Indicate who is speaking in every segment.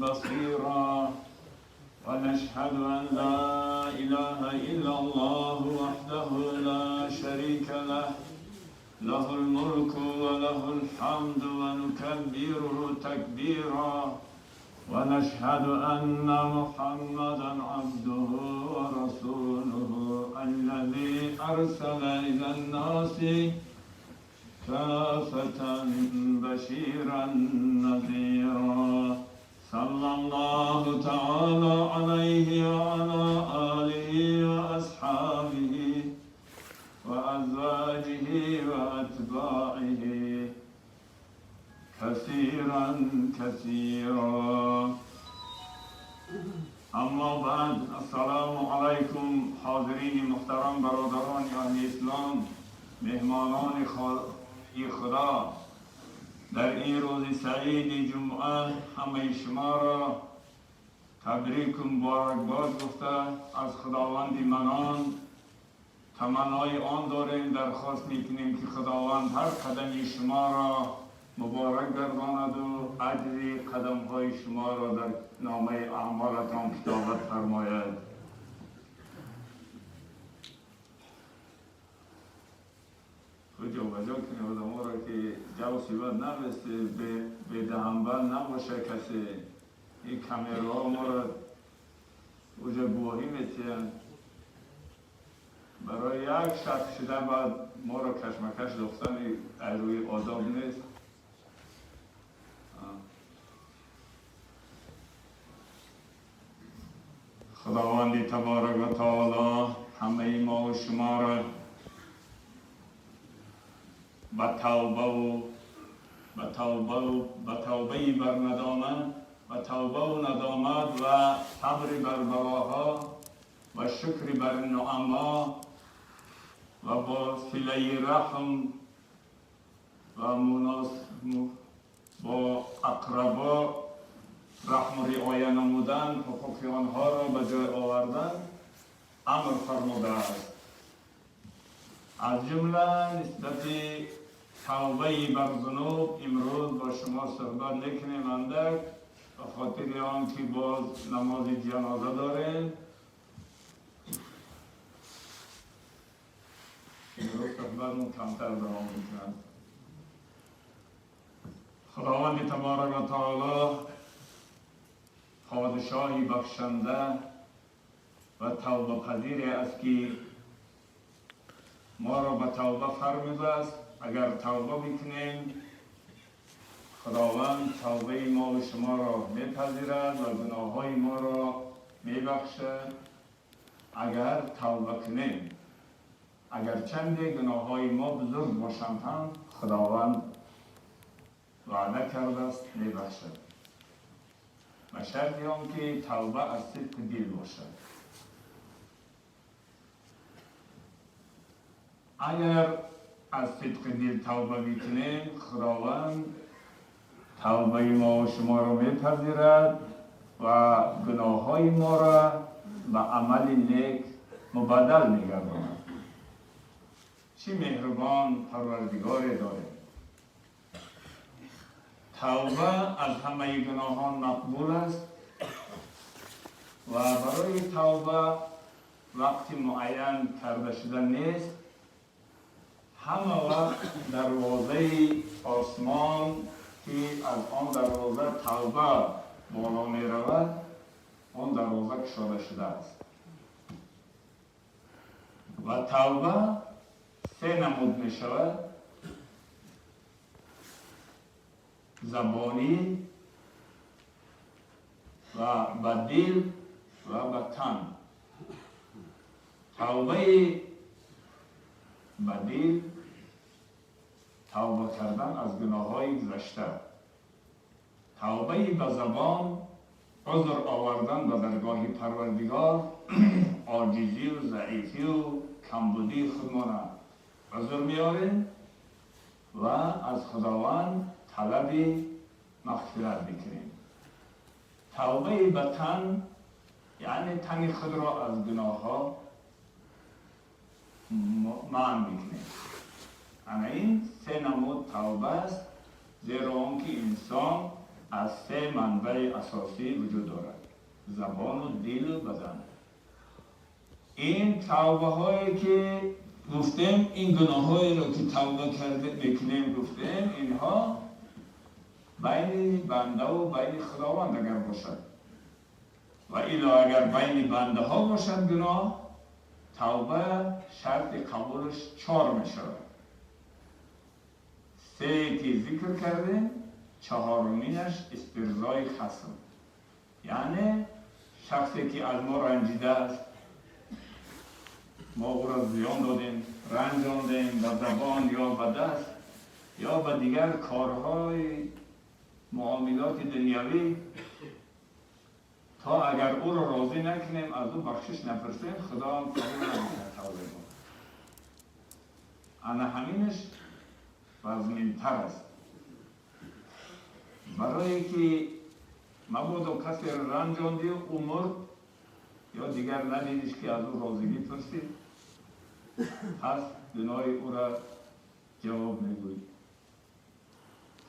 Speaker 1: بصيرا. ونشهد أن لا إله إلا الله وحده لا شريك له، له الملك وله الحمد ونكبره تكبيرا. ونشهد أن محمدا عبده ورسوله الذي أرسل إلى الناس كافة بشيرا نذيرا، صلى الله تعالى عليه وعلى آله وأصحابه وأزواجه وأتباعه كثيرا كثيرا. أما بعد، السلام علیکم حاضرین محترم، برادران اهل اسلام، مهمانان خدا. در این روز سعید جمعه همه شما را تبریک و مبارکباد گفته، از خداوند منان تمنای آن داریم، درخواست میکنیم که خداوند هر قدم شما را مبارک گرداند و اجر قدم های شما را در نامه اعمالتان کتابت فرماید. کجا بجا کنی آدم را که جو سیبت نبسته به دهنبند نباشه کسی. این کامرا ما را اوجا گواهی میتین. برای یک شخص شده بعد ما را کشمکش داختن روی آداب نیست. خداوندی تبارک و تعالی همه ما و شما را به توبه و به توبه و به توبه بر ندامت و توبه و ندامت و صبر بر بلاها و شکر بر نعما و با صله رحم و با اقربا رحم و رعایه نمودن، حقوق آنها را به جای آوردن امر فرموده است. از جمله نسبت توبه بر ذنوب امروز با شما صحبت میکنیم اندک، به خاطر آن که باز نماز جنازه داریم. امروز صحبتمون کمتر دوام میکند. خداوند تبارک و تعالی پادشاهی بخشنده و توبه پذیر است که ما را به توبه فرموده است. اگر توبه بکنیم، خداوند توبه ما و شما را میپذیرد و گناه های ما را میبخشد. اگر توبه کنیم، اگر چند گناه های ما بزرگ باشند هم خداوند وعده کرده است میبخشد، به شرط آن که توبه از صدق دل باشد. اگر از صدق دل توبه میکنیم، خداوند توبه ما و شما را میپذیرد و گناه های ما را به عمل نیک مبدل میگرداند. چی مهربان پروردگاری داریم! توبه از همه گناهان مقبول است و برای توبه وقت معین کرده شده نیست. همه وقت دروازه آسمان که از آن دروازه توبه بالا می رود، آن دروازه گشاده شده است. و توبه سه نمود می شود: زبانی و به دل و به تن. توبه به دل، توبه کردن از گناه های گذشته. توبه به زبان، عذر آوردن به درگاه پروردگار، عاجزی و ضعیفی و کمبودی خودمان عذر میاریم و از خداوند طلب مغفرت میکنیم. توبه به تن، یعنی تن خود را از گناه ها منع میکنیم. انا این سه نمود توبه است، زیرا آنکه انسان аз се манбаи асосӣ вуҷуд дорад: забону дилу бадан. Ин тавбаҳое ки гуфтем, ин гуноҳҳоеро ки тавба карда мекунем гуфтем, инҳо байни бандаву байни Худованд агар бошад, ва илло агар байни бандаҳо бошад гуноҳ, тавба шарти қабулаш 4 мешавад. Се ки зикр кардем, чаҳоруминаш истирзои хасм, яъне шахсе ки аз мо ранҷидааст, мо ӯро зиён додем, ранҷондем ба забон ё ба даст ё ба дигар корҳои муомилоти дунявӣ, то агар ӯро розӣ накунем, аз ӯ бахшиш напурсем, Худо ҳам қабул намекунад тавбаи мо. Ана ҳаминаш вазминтар аст, барое ки мабодо касеро ранҷондию ӯ мурд ё дигар надидиш ки аз ӯ розигӣ пурсид, пас гуноҳи ӯро ҷавоб мегӯй.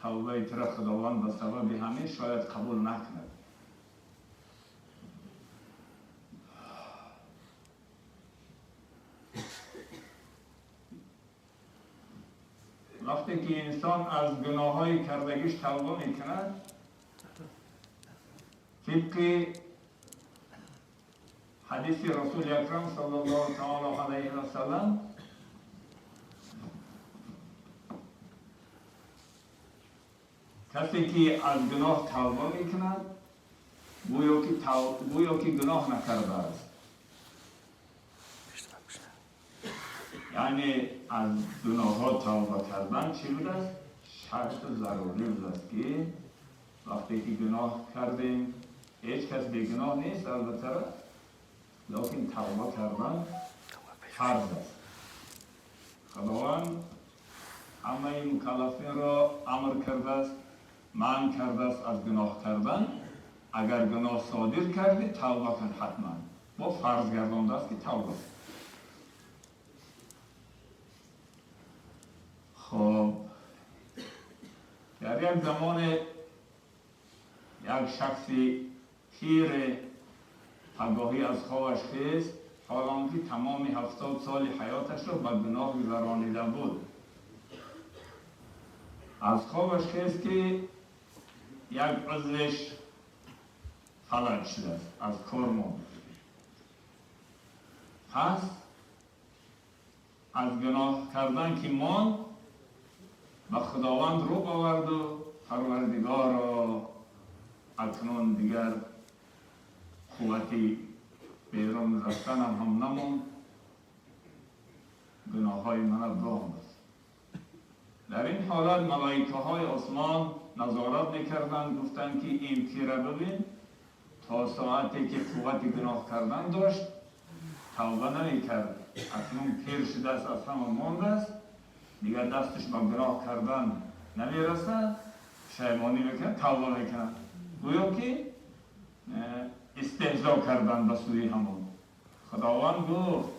Speaker 1: Тавбаи туро Худованд ба сабаби ҳамин шояд қабул накунад. Вақте ки инсон аз гуноҳҳои кардагиш тавба мекунад, тибқи ҳадиси Расули Акрам саллаллоҳу таоло алайҳи васаллам, касе ки аз гуноҳ тавба мекунад, гӯё ки гуноҳ накардааст. Яъне аз гуноҳҳо тавба кардан чӣ будааст? Шарти зарурӣ будааст ки вақте ки гуноҳ кардем, ҳеҷ кас бегуноҳ нест албатта, лекин тавба кардан фарз аст. Худованд ҳамаи мукаллафинро амр кардааст, манъ кардааст аз гуноҳ кардан. Агар гуноҳ содир кардӣ, тавба кун ҳатман. Бо фарз гардондааст ки тавба кун. Хоб, дар як замоне як шахси пир пагоҳӣ аз хобаш хест, ҳол он ки тамоми 70 соли ҳаёташро ба гуноҳ гузаронида буд. Аз хобаш хест ки як узвеш фалаҷ шудааст, аз кор монд. Пас аз гуноҳ кардан ки монд, ба Худованд рӯ оварду Парвардигоро, акнун дигар қуввати берун рафтанам ҳам намонд, гуноҳҳои мана биомӯз. Дар ин ҳолат малоикаҳои осмон назорат мекарданд, гуфтанд ки ин пира бибин, то соате ки қуввати гуноҳ кардан дошт тавба намекард, акнун пир шудааст, аз ҳама мондааст, дигар дасташ ба гуноҳ кардан намерасад, шаймонӣ мекунад, тавба мекунад. Гӯё ки истеҳзо кардан ба сӯи ҳамон. Худованд гуфт: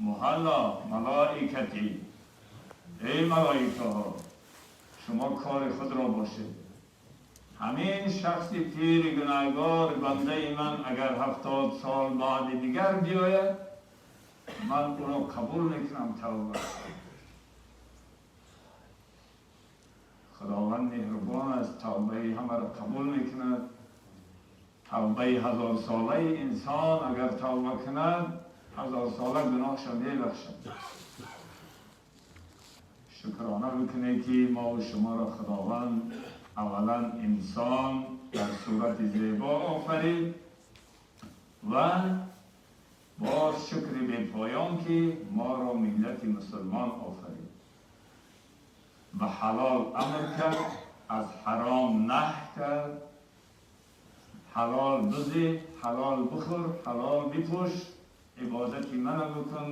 Speaker 1: муҳалло малоикатӣ, эй малоикаҳо, шумо кори худро бошед. Ҳамин шахси пири гунаҳгор бандаи ман агар 70 сол баъди дигар биёяд, ман ӯро қабул мекунам тавба. Худованд меҳрубон аст, тавбаи ҳамаро қабул мекунад. Тавбаи ҳазорсолаи инсон агар тавба кунад, ҳазорсола гуноҳашро мебахшад. Шукрона бикунед ки мо ва шуморо Худованд аввалан инсон дар сурати зебо офарид ва боз шукри бепоён ки моро миллати мусулмон офарид. Ба ҳалол амр кард, аз ҳаром наҳй кард. Ҳалол бизӣ, ҳалол бихӯр, ҳалол бипӯш, ибодати мана бикун,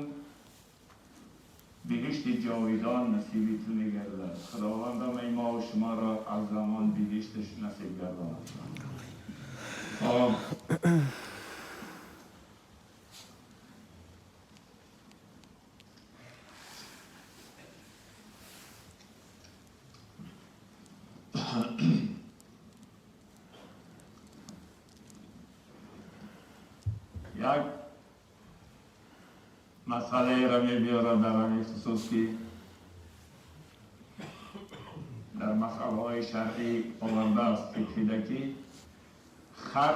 Speaker 1: биҳишти ҷовидон насиби ту мегардад. Худованд ҳамаи мо ва шуморо аз замон биҳишташ насиб гардонад. Хоб, Як масъалаеро мебиёрад дар ҳамин хусус, ки дар масъалаҳои шаръӣ овардааст фиқҳида, ки хар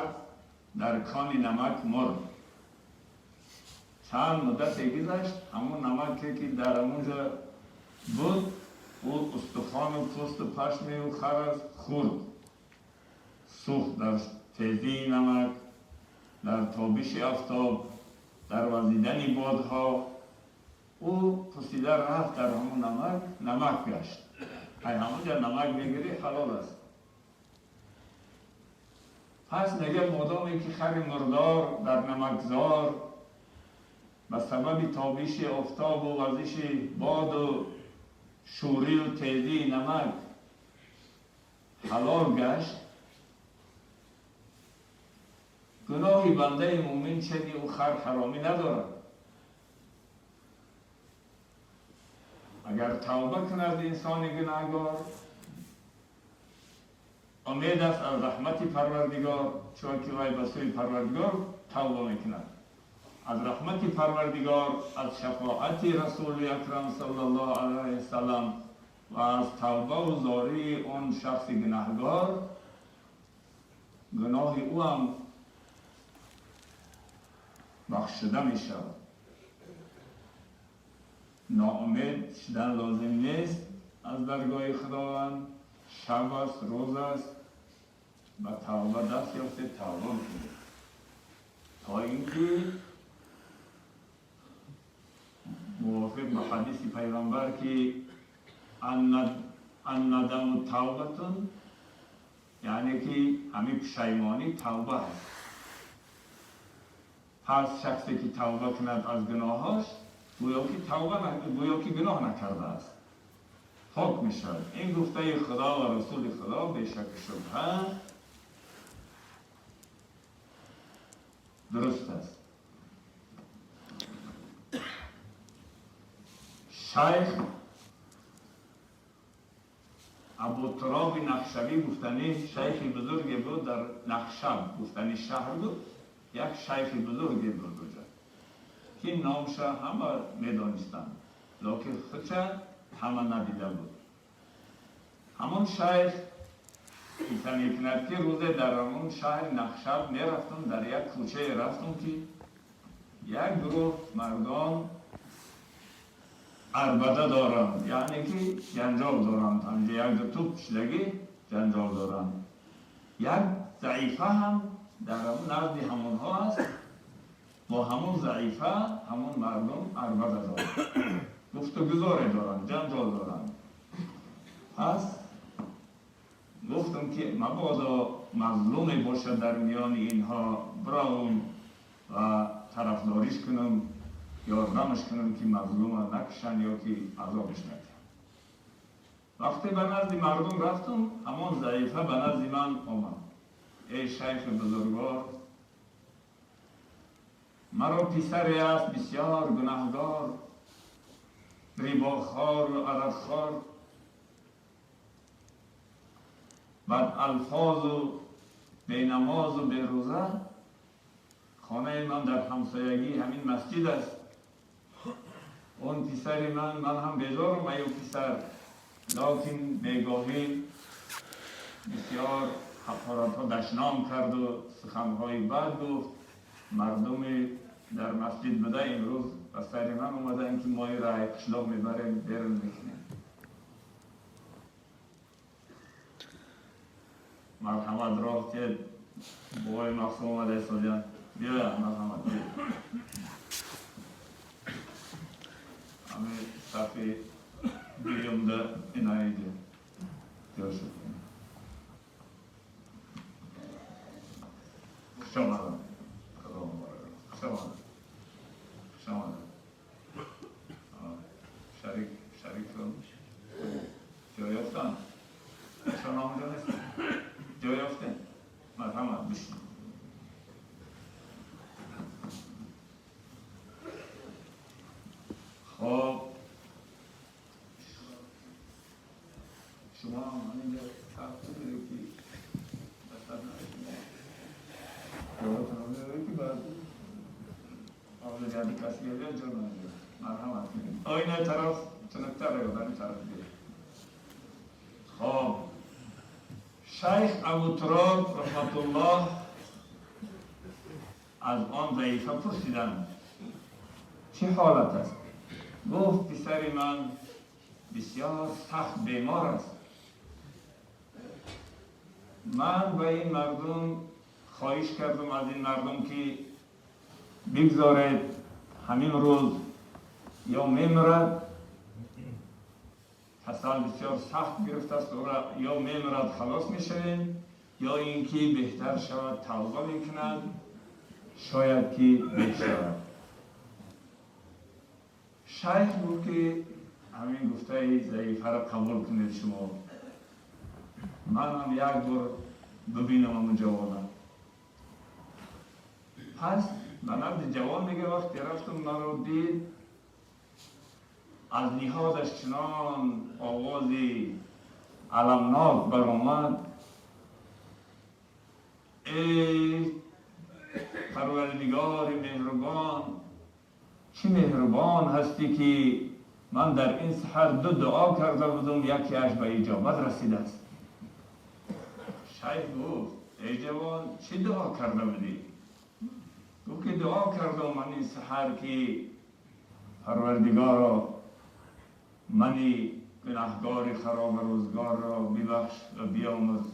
Speaker 1: дар кони намак мурд. Чанд муддате гузашт, ҳамон намаке ки дар ҳамонҷо буд, ӯ устухону пӯсту пашми ӯ хар аст хӯрд, сӯхт дар тезии намак, дар тобиши офтоб, дар вазидани бодҳо. Ӯ пусида рафт дар ҳамон намак, намак гашт. Ай ҳамонҷо намак мегирӣ, ҳалол аст. Пас мега, модоме ки хари мурдор дар намакзор ба сабаби тобиши офтобу вазиши боду шӯрию тезии намак ҳалол гашт, гуноҳи бандаи мӯмин чени ӯ хар ҳаромӣ надорад. Агар тавба кунад инсони гунаҳгор, умед аст аз раҳмати Парвардигор, чунки вай ба сӯи Парвардигор тавба мекунад. Аз раҳмати Парвардигор, аз шафоати Расули Акрам саллаллоҳу алайҳи васаллам ва аз тавбаву зории он шахси гунаҳгор, гуноҳи ӯ ҳам бахшида мешавад. Ноумед шудан лозим нест аз даргоҳи Худованд. Шаб аст, рӯз аст, ба тавба даст ёфте, тавба кунед, то инки мувофиқ ба ҳадиси пайғамбар, ки аннадаму тавбатун, яъне ки ҳамин пушаймонӣ тавба аст. Пас шахсе ки тавба кунад аз гуноҳҳош, гӯё ки тавба, гӯё ки гуноҳ накардааст, пок мешавад. Ин гуфтаи Худо ва Расули Худо бешаку шубҳа дуруст аст. Шайх Абутуроби Нақшавӣ гуфтанӣ шайхи бузурге буд дар Нақшаб, гуфтанӣ шаҳр буд, як шайхи бузурге буд уҷа, ки номша ҳама медонистанд, лекин худша ҳама надида буд. Ҳамон шайх қисса мекунад, ки рӯзе дар ҳамон шаҳри Нақшаб мерафтам, дар як кӯчае рафтам, ки як гурӯҳ мардон арбада доранд, яъне ки ҷанҷол доранд, ҳамҷа як ду туп шидагӣ ҷанҷол доранд. Як заифа ҳам дар назди ҳамонҳо аст, бо ҳамон заифа ҳамон мардум арбада доранд, гуфтугузоре доранд, ҷанҷол доранд. Пас гуфтам, ки мабодо мазлуме бошад дар миёни инҳо, биравам ва тарафдориш кунам, ёрдамаш кунам, ки мазлума накушанд ё ки азобаш накунанд. Вақте ба назди мардум рафтам, ҳамон заифа ба назди ман омад: эй шайхи бузургвор, маро писаре аст бисёр гунаҳгор, рибохору арақхор, бадалфозу бенамозу берӯза. Хонаи ман дар ҳамсоягии ҳамин масҷид аст. Он писари ман, ман ҳам безорам аю писар, лекин бегоҳӣ бисёр ҳақоратҳо дашном карду суханҳои бад гуфт. Мардуми дар масҷид буда имрӯз ба сари ман омаданд, ки мо инро ай қишлоқ мебарем, берун мекунем. Марҳамат, роҳ тед. Бобои Мақсум омада истодиян. Биёя, марҳамат, биё. Ҳамин сафи дуюмда инаиди ҷой шуд. Хуш омадам. Худо муборак. Хуш омадам, хуш омадам. Шарик, шарик шуд. Ҷой ёфтан? Шумо онҷо нестед? Ҷой ёфтем? Марҳамат, бишин. Хоб, шумо ҳам ҳаминҷо саф бигиред, ки ба сар нарасед. Ҷоятонро меоред, ки баъд Ҳозир каси ҷо марҳамат кунед. Оина тараф тунуктар ё дар тараф бир. Хоб, Шайх Абу Туроб раҳматуллоҳ аз он заифа пурсиданд, чӣ ҳолат аст? Гуфт, писари ман бисёр сахт бемор аст. Ман ба ин мардум хоҳиш кардам, аз ин мардум, ки бигзоред ҳамин рӯз ё мемирад, касал бисёр сахт гирифтааст, ӯро ё мемирад, халос мешавем, ё ин ки беҳтар шавад, тавба мекунад, шояд ки беҳ шавад. Шайх гуфт, ки ҳамин гуфтаи заифаро қабул кунед шумо, манам як бор бибинам ҳамун ҷавона. Пас ба назди ҷавон мега, вақте рафтам, маро дид, аз ниҳодаш чунон овози аламнок баромад: эй Парвардигори меҳрубон, чӣ меҳрубон ҳастӣ, ки ман дар ин саҳар ду дуо карда будам, якеаш ба иҷобат расидааст. Шайх гуфт, эй ҷавон, чӣ дуо карда будӣ? Гуфт, ки дуо кардам ман ин саҳар, ки Парвардигоро, мани гунаҳгори хароби рӯзгорро бибахш ва биёмурз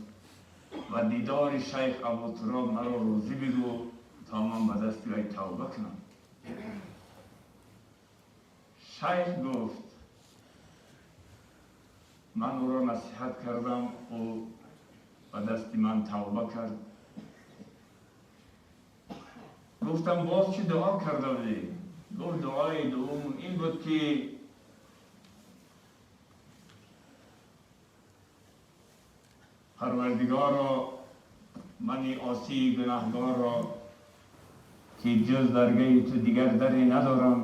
Speaker 1: ва дидори Шайх Абу Туроб маро рӯзӣ бигӯ, то ман ба дасти вай тавба кунам. Шайх гуфт, ман ӯро насиҳат кардам, ӯ ба дасти ман тавба кард. Гуфтам, боз чӣ дуо карда будӣ? Гуфт, дуои дуюм ин буд, ки Парвардигоро, мани осии гунаҳгорро, ки ҷуз даргаи ту дигар даре надорам,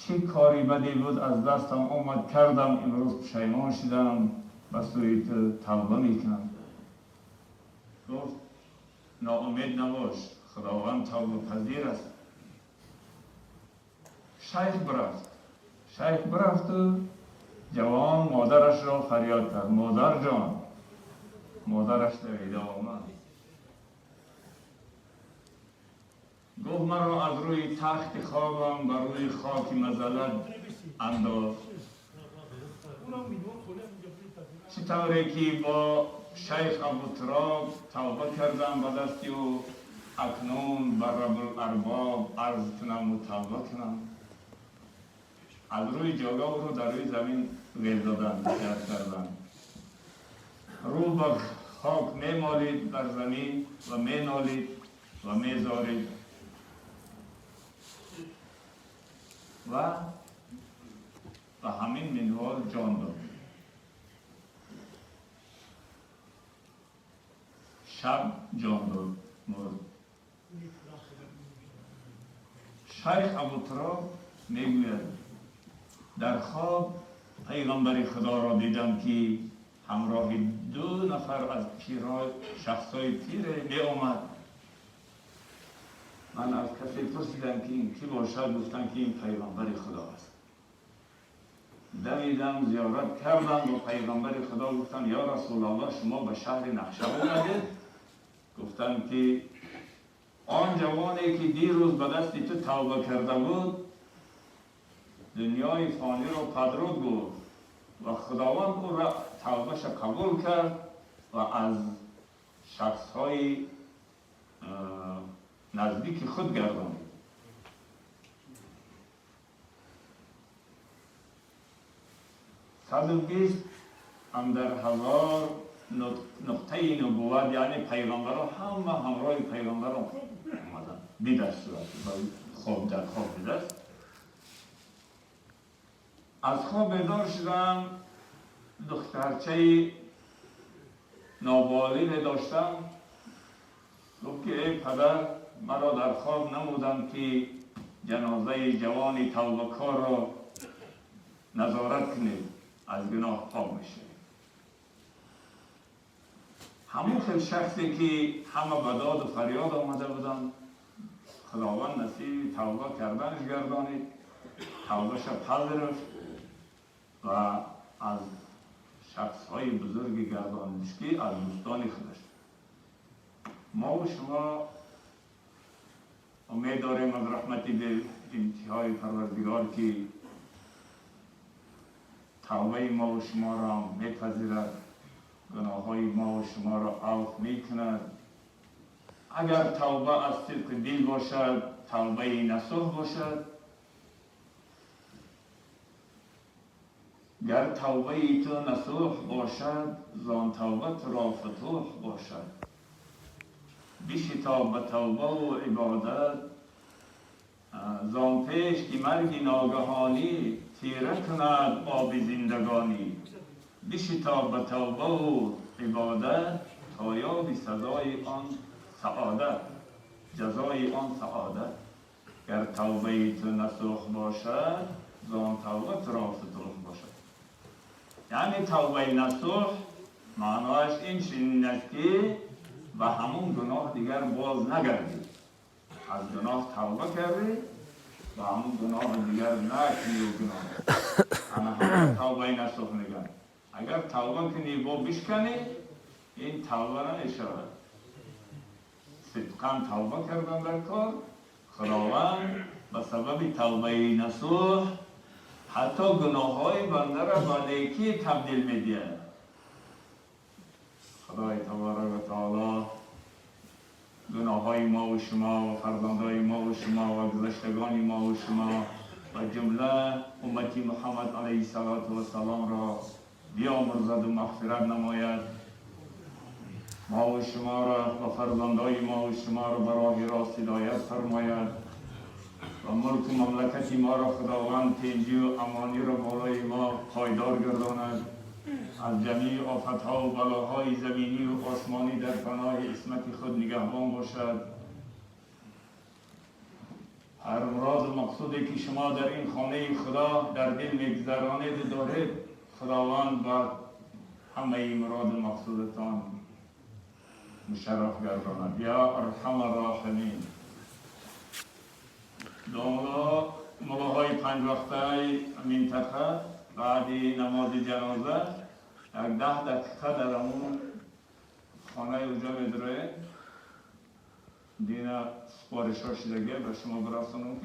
Speaker 1: чӣ кори баде буд аз дастам омад кардам, имрӯз пушаймон шудам, ба сӯи ту тавба мекунам. Гуфт, ноумед набош, Худованд тавбапазир аст. Шайх бирафт. Шайх бирафту ҷавон модарашро фарёд кард: модарҷон. Модараш давида омад. Гуфт, маро аз рӯи тахти хобам ба рӯи хоки мазаллат андоз. Чӣ тавре ки бо Шайх Абу Туроб тавба кардам ба дасти ӯ, акнун ба Раббуларбоб арз кунаму тавба кунам. Аз рӯи ҷойгоҳ ӯро дар рӯи замин вел доданд, насиҳат карданд. Рӯ ба хок мемолид бар замин ва менолид ва мезорид ва ба ҳамин минвол ҷон дод. Шаб ҷон дод, мурд. Шайх Абу Туроб мегӯяд, дар хоб пайғамбари Худоро дидам, ки ҳамроҳи ду нафар аз пиро, шахсҳои пире меомад. Ман аз касе пурсидам, ки ин кӣ бошад? Гуфтанд, ки ин пайғамбари Худо аст. Давидам, зиёрат кардам бо пайғамбари Худо, гуфтам, ё Расулаллоҳ, шумо ба шаҳри Нақша омадед? Гуфтанд, ки он ҷавоне, ки дирӯз ба дасти ту тавба карда буд, дунёи фониро падруд гуфт ва Худованд ӯро тавбаша қабул кард ва аз шахсҳои наздики худ гардонид. 120 андар ҳазор нуқтаи нубувват, яъне пайғамбарон ҳама ҳамроҳи пайғамбарон омаданд. Дидааст сурат хоб, дар хоб дидааст. Аз хоб бедор шудам, духтарчаи ноболиғе доштам. Гуфт, ки эй падар, маро дар хоб намуданд, ки ҷанозаи ҷавони тавбакорро назорат кунед, аз гуноҳ пок мешавед. Ҳамон хел шахсе, ки ҳама ба доду фарёд омада буданд, Худованд насиби тавба карданаш гардонид, тавбаша пазируфт ва аз шахсҳои бузурги гардонидш, ки аз дӯстони худаш. Мо шумо умед дорем аз раҳмати беинтиҳои Парвардигор, ки тавбаи мо ва шуморо мепазирад, гуноҳҳои мо ва шуморо афв мекунад. Агар тавба аз сидқи дил бошад, тавбаи насӯҳ бошад. Гар тавбаи ту насӯҳ бошад, зон тавба туро футӯҳ бошад. Бишитоб ба тавбаву ибодат, зон пеш ки марги ногаҳонӣ тира кунад оби зиндагонӣ. Бишитоб ба тавбаву ибодат, то ёби сазои он саодат, ҷазои он саодат. Гар тавбаи ту насӯҳ бошад, зон тавба туро футӯҳ бошад. Яъне тавбаи насӯҳ маънояш ин чунин аст, ки ба ҳамон гуноҳ дигар боз нагардӣ. Аз гуноҳ тавба кардӣ, ба ҳамон гуноҳ дигар накунӣ. Гуноҳ ана ҳамон тавбаи насӯҳ мегӯянд. Агар тавба кунӣ, бо бишканӣ, ин тавба намешавад. Сидқан тавба кардан дар кор. Худованд ба сабаби тавбаи насӯҳ ҳатто гуноҳҳои бандара ба некӣ табдил медиҳад. Худои табарак ва таоло гуноҳҳои мо ва шумо ва фарзандои мо ва шумо ва гузаштагони мо ва шумо ва ҷумла уммати Муҳаммад алайҳи салоту вассаломро биомӯрзаду мағфират намояд. Мо ва шуморо ва фарзандои мо ва шуморо ба роҳи рост ҳидоят фармояд ва мулку мамлакати моро Худованд тинҷию амониро болои мо пойдор гардонад. Аз ҷамеи офатҳо ва балоҳои заминию осмонӣ дар паноҳи исмати худ нигаҳбон бошад. Ҳар муроду мақсуде ки шумо дар ин хонаи Худо дар дил мегузаронеду доред, Худованд ба ҳамаи муроду мақсудатон мушарраф гардонад. Ё арҳама роҳимин. Муллоҳои панҷвақтаи минтақа баъди намози ҷаноза як 10 дақиқа дар ҳамун хонаи уҷа медуроед. Дина супоришҳо шудагия, ба шумо бирасонам.